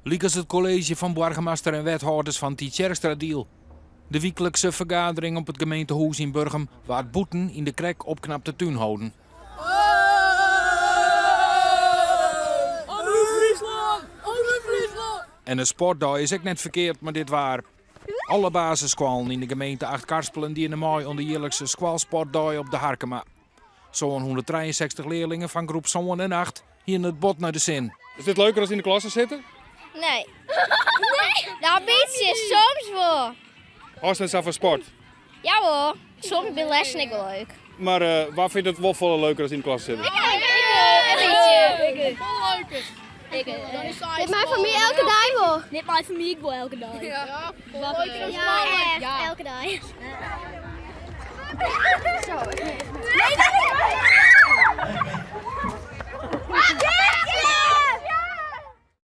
Lykas it kolleezje fan boargemaster en wethâlders fan Tytsjerksteradiel. De wyklikse fergadering op it gemeentehûs yn Burgum waard bûten yn de krekt opknapte tún holden. En in sportdei is ek net ferkeard mei dit waar. Alle basisskoallen yn de gemeente Achtkarspelen diene mei oan de jierlikse skoalsportdei op De Harkema. Sân hûnderttrijeensechstich learlingen fan groep sân en acht hiene it bot nei de sin. Is dit leuker as yn de klasse sitte? Nee. Nou, in bytsje, soms wol. Hâldst net sa fan sport? Jawol, soms binne lessen ek wol leuk. Mar uh, wa fynt it wol folle leuker as yn de klasse sitte? In bytsje. Dit mei fan my elke dei wol. Dit mei fan my ek wol elke dei. Ja, echt, elke dei.